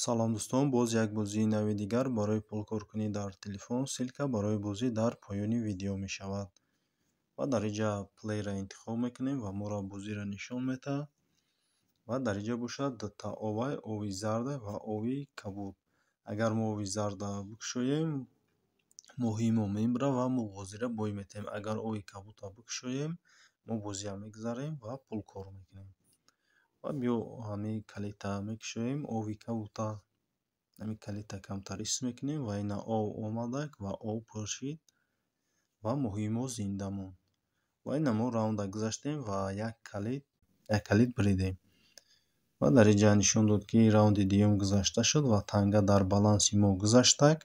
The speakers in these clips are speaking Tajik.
Салом, дӯстон! Боз як бозии нави дигар барои пулкоркунӣ дар телефон. Ссылка барои бозӣ дар поёни видео мешавад. Ва дар инҷа плейро интихоб мекунем ва моро бозиро нишон медиҳад. Ва дар инҷа бошад дута овай: ови зарда ва ови кабуд. Агар мо ови зарда бикушоем, моҳии мо мемирад ва мо бозиро бой метиҳем. Агар ови кабудро бикушоем, мо бозиро мегузарем ва пул кор мекунем. Ва биё, ҳамин калита мекушоем, ови кабута. Ҳамин калита камтар ис мекунем ва ина ов омадак ва ов пур шид ва моҳии мо зинда монд. Ва ина мо раунда гузаштем ва як калит буридем. Ва дар инҷа нишон дод, ки раунди дуюм гузашта шуд ва танга дар баланси мо гузаштак.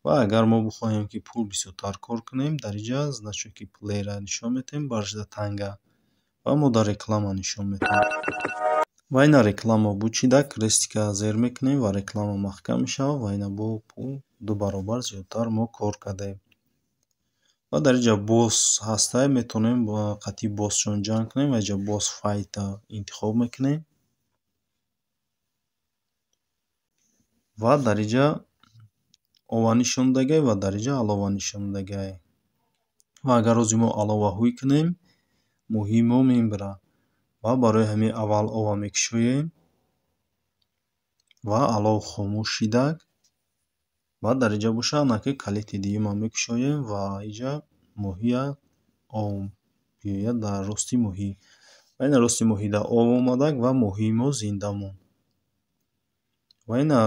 Ва агар мо бихоҳем, ки пул бисёртар кор кунем, дар инҷа значоки плейра нишон медиҳем, баршида танга ва мо дар реклама нишон медиҳем. Ва ина реклама бучида, крестика зер мекунем ва реклама маҳкам мешавад. Ва ина бо пул ду баробар зиёдтар мо кор кардем. Ва дар инҷа босс ҳастай, метавонем қатъи боссшон ҷанг кунем. Ва инҷа boss fight-а интихоб мекунем. Ва дар инҷа ова нишон додагиай ва дар инҷа алова нишон додагиай. Ва агар рӯзи мо алова ҳуй кунем, моҳии мо мемирад. Ва барои ҳамин аввал ова мекушоем ва алов хомӯш шидак. Ва дар инҷа боша анаки калити дуюмам мекушоем ва инҷа моҳия ов биёяд дар рости моҳӣ. Ва ина рости моҳида ов омадак ва моҳии мо зинда монд. Ва ина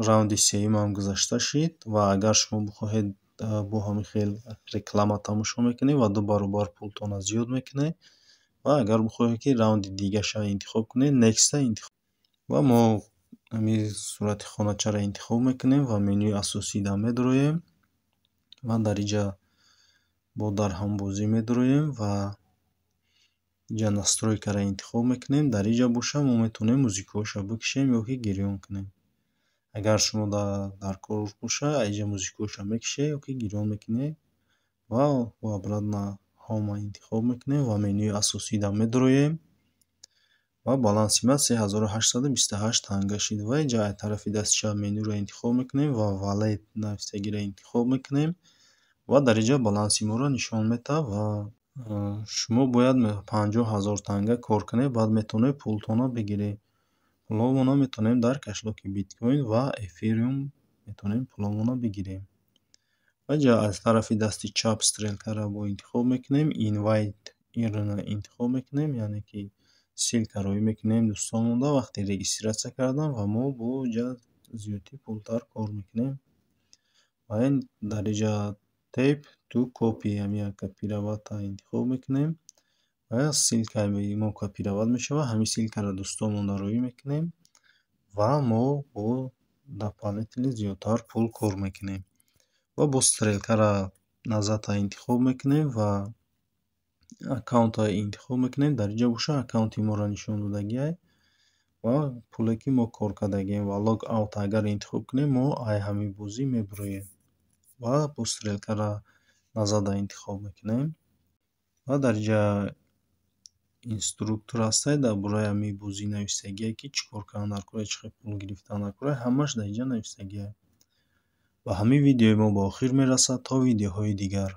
раунди сеюмам гузашта шид. Ва агар шумо бихоҳед, бо ҳамин хел реклама тамошо мекунед ва ду баробар пултонро зиёд мекунед. Ва агар бихоҳед, ки раунди дигаша интихоб кунед, next-а интихоб. Ва мо ҳамин сурати хоначаро интихоб мекунем ва менюи асосида медуроем. Ва дар инҷа бо дар ҳамбозӣ медуроем ва инҷа настройкаро интихоб мекунем. Дар инҷа боша мо метавонем музикаҳоша бикушем ё ки гирён кунем. Агар шумо дар кор боша, инҷа музикаҳоша мекушед ё ки гирён мекунед. Ва обратно ҳома интихоб мекунем ва менюи асосида медуроем. Ва баланси ман 3828 танга шид. Ва инҷа аз тарафи дасти чап менюро интихоб мекунем ва wallet навистагиро интихоб мекунем. Ва дар инҷа баланси моро нишон медиҳад. Ва шумо бояд 50 000 танга кор кунед, баъд метавонед пултонро бигиред. Пулҳомонро метавонем дар кошелёки биткоин ва эфириум метавонем пулҳомонро бигирем. Ва инҷа аз тарафи дасти чап стрелкаро бо интихоб мекунем, invite earn интихоб мекунем, яъне ки ссылка роӣ мекунем дӯстонмонда вақти регистрация кардан ва мо бо инҷа зиёдтӣ пултар кор мекунем. Ва ин дар инҷа tap to copy, ҳамин копировать интихоб мекунем ва ссылкаи мо копировать мешавад. Ҳамин ссылкаро дӯстонмонда роӣ мекунем ва мо бо дополнительно зиёдтар пул кор мекунем. Ва боз стрелкаро назадро интихоб мекунем ва аккаунтро интихоб мекунем. Дар инҷа боша аккаунти моро нишон додагиай ва пуле, ки мо кор кардагием. Ва log out агар интихоб кунем, мо ай ҳамин бозӣ мебуроем. Ва боз стрелкаро назадро интихоб мекунем. Ва дар инҷа инструктор ҳастай, дар бораи ҳамин бозӣ навистагиае, ки чӣ кор кардан дар кора, чӣ хел пул гирифтан дар кора, ҳамааш дар инҷа навистагиае. Ва ҳамин видеои мо ба охир мерасад. То видеоҳои дигар.